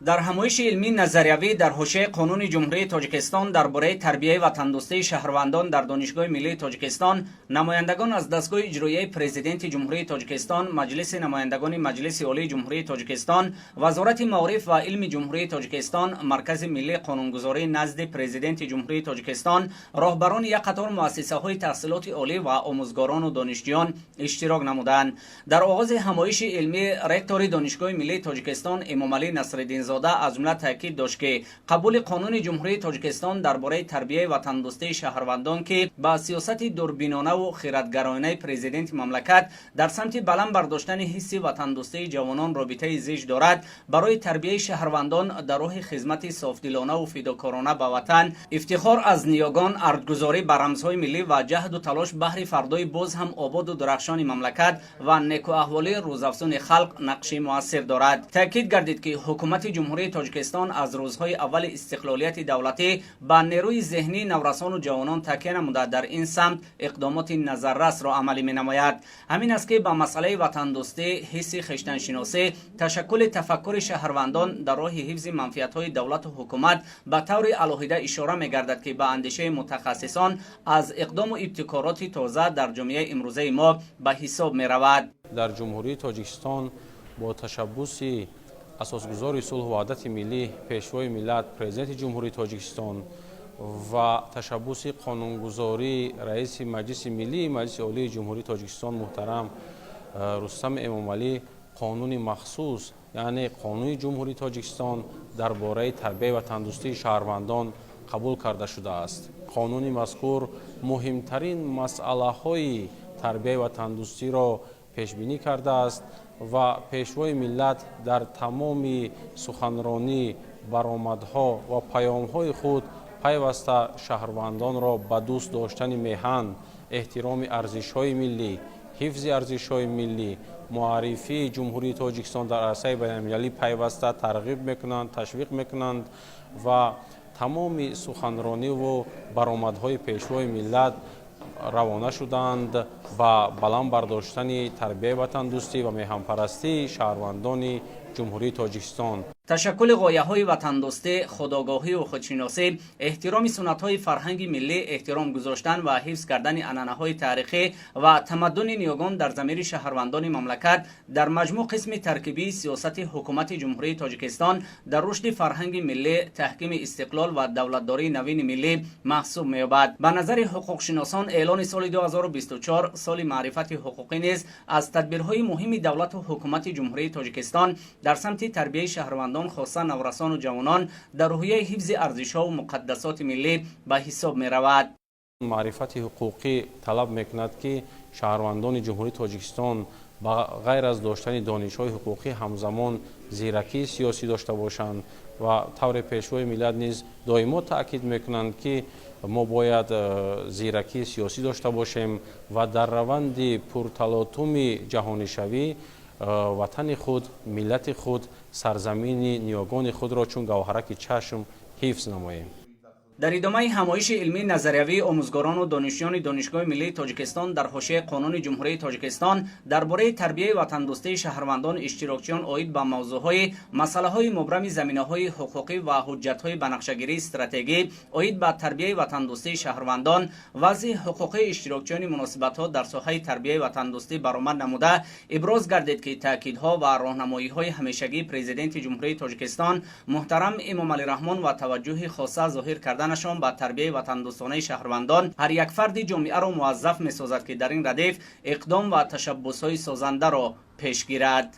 Дар ҳамоиши илмии назариявӣ дар ҳошияи Қонуни Ҷумҳурии Тоҷикистон дар бораи тарбияи ватандӯстии шаҳрвандон дар Донишгоҳи миллии Тоҷикистон намояндагон аз дастгоҳи иҷроияи Президенти Ҷумҳурии Тоҷикистон, Маҷлиси намояндагони Маҷлиси Олии Ҷумҳурии Тоҷикистон, Вазорати маориф ва илми Ҷумҳурии Тоҷикистон, Маркази миллии қонунгузорӣ назди Президенти Ҷумҳурии Тоҷикистон, роҳбарони як қатор муассисаҳои таҳсилоти олӣ ва омӯзгорону донишҷӯён иштирок намуданд. Дар оғози ҳамоиши илмӣ ректори Донишгоҳи миллии Тоҷикистон Эмомалӣ Насриддинзода аз ҷумла таъкид дошт, ки қабули Қонуни Ҷумҳурии Тоҷикистон дар бораи тарбияи ватандӯстии шаҳрвандон, ки ба сиёсати дурбинонаву хиратгаронаи Президенти мамлакат дар самти баланд бардоштани ҳисси ватандӯстии ҷавонон робитаи зич дорад, барои тарбияи шаҳрвандон дар роҳи хизмати софдилонаву фидокорона ба ватан, ифтихор аз ниёгон, арҷгузорӣ ба рамзҳои миллӣ ва ҷаҳду талош баҳри фардои боз ҳам ободу дурахшони мамлакат ва некуаҳволии рӯзафзуни халқ нақши муассир дорад. Таъкид гардид, ки ҳукумати Ҷумҳурии Тоҷикистон аз рӯзҳои аввали истиқлолияти давлатӣ ба нерӯи зеҳнии наврасону ҷавонон такя намуда, дар ин самт иқдомоти назаррасро амалӣ менамояд. Ҳамин аст, ки ба масъалаи ватандӯстӣ, ҳисси хештаншиносӣ, ташаккули тафаккури шаҳрвандон дар роҳи ҳифзи манфиатҳои давлату ҳукумат ба таври алоҳида ишора мегардад, ки ба андешаи мутахассисон аз иқдому ибтикороти тоза дар ҷомеаи имрӯзаи мо ба ҳисоб меравад. Дар Ҷумҳурии Тоҷикистон бо ташаббуси Асосгузори сулҳу ваҳдати миллӣ, Пешвои миллат, Президенти Ҷумҳурии Тоҷикистон ва ташаббуси қонунгузории Раиси Маҷлиси Миллии Маҷлиси Олии Ҷумҳурии Тоҷикистон муҳтарам Рустам Эмомалӣ қонуни махсус, яъне Қонуни Ҷумҳурии Тоҷикистон дар бораи тарбияи ватандӯстии шаҳрвандон қабул карда шудааст. Қонуни мазкур муҳимтарин масъалаҳои тарбияи ватандӯстиро пешбинӣ кардааст ва Пешвои миллат дар тамоми суханронӣ, баромадҳо ва паёмҳои худ пайваста шаҳрвандонро ба дӯст доштани меҳан, эҳтироми арзишҳои миллӣ, ҳифзи арзишҳои миллӣ, муаррифии Ҷумҳурии Тоҷикистон дар арсаи байналмилалӣ пайваста тарғиб мекунанд, ташвиқ мекунанд ва тамоми суханрониву баромадҳои Пешвои миллат равона шуданд ба баланд бардоштани тарбияи ватандӯстӣ ва меҳанпарастии шаҳрвандони Ҷумҳурии Тоҷикистон. Ташаккули ғояҳои ватандӯстӣ, худогоҳию худшиносӣ, эҳтироми суннатҳои фарҳанги миллӣ, эҳтиром гузоштан ва ҳифз кардани анъанаҳои таърихӣ ва тамаддуни ниёгон дар замири шаҳрвандони мамлакат дар маҷмӯъ қисми таркибии сиёсати ҳукумати Ҷумҳурии Тоҷикистон дар рушди фарҳанги миллӣ, таҳкими истиқлол ва давлатдории навини миллӣ маҳсуб меёбад. Ба назари ҳуқуқшиносон, эълони соли 2024 соли маърифати ҳуқуқӣ низ аз тадбирҳои муҳими давлату ҳукумати Ҷумҳурии Тоҷикистон дар самти тарбияи шаҳрвандон, хоса наврасону ҷавонон, дар рӯҳияи ҳифзи арзишҳову муқаддасоти миллӣ ба ҳисоб меравад. Маърифати ҳуқуқӣ талаб мекунад, ки шаҳрвандони Ҷумҳурии Тоҷикистон ба ғайр аз доштани донишҳои ҳуқуқӣ ҳамзамон зиракии сиёсӣ дошта бошанд ва тавре Пешвои миллат низ доимо таъкид мекунанд, ки мо бояд зиракии сиёсӣ дошта бошем ва дар раванди пурталотуми ҷаҳонишавӣ ватани худ, миллати худ, сарзамини ниёгони худро чун гавҳараки чашм ҳифз намоем. Дар идомаи ҳамоиши илмии назариявии омӯзгорону донишҷӯёни Донишгоҳи миллии Тоҷикистон дар ҳошияи Қонуни Ҷумҳурии Тоҷикистон дар бораи тарбияи ватандӯстии шаҳрвандон, иштирокчиён оид ба мавзӯъҳои масъалаҳои мубрами заминаҳои ҳуқуқӣ ва ҳуҷҷатҳои банақшагирии стратегӣ оид ба тарбияи ватандӯстии шаҳрвандон, вазъи ҳуқуқии иштирокчиёни муносибатҳо дар соҳаи тарбияи ватандӯстӣ баромад намуда, иброз гардид, ки таъкидҳо ва роҳнамоиҳои ҳамешагии Президенти Ҷумҳурии Тоҷикистон муҳтарам Эмомалӣ Раҳмон ва таваҷҷӯҳи хоса зоҳир карданашон ба тарбияи ватандӯстонаи шаҳрвандон ҳар як фарди ҷомеаро муваззаф месозад, ки дар ин радиф иқдом ва ташаббусҳои созандаро пеш гирад.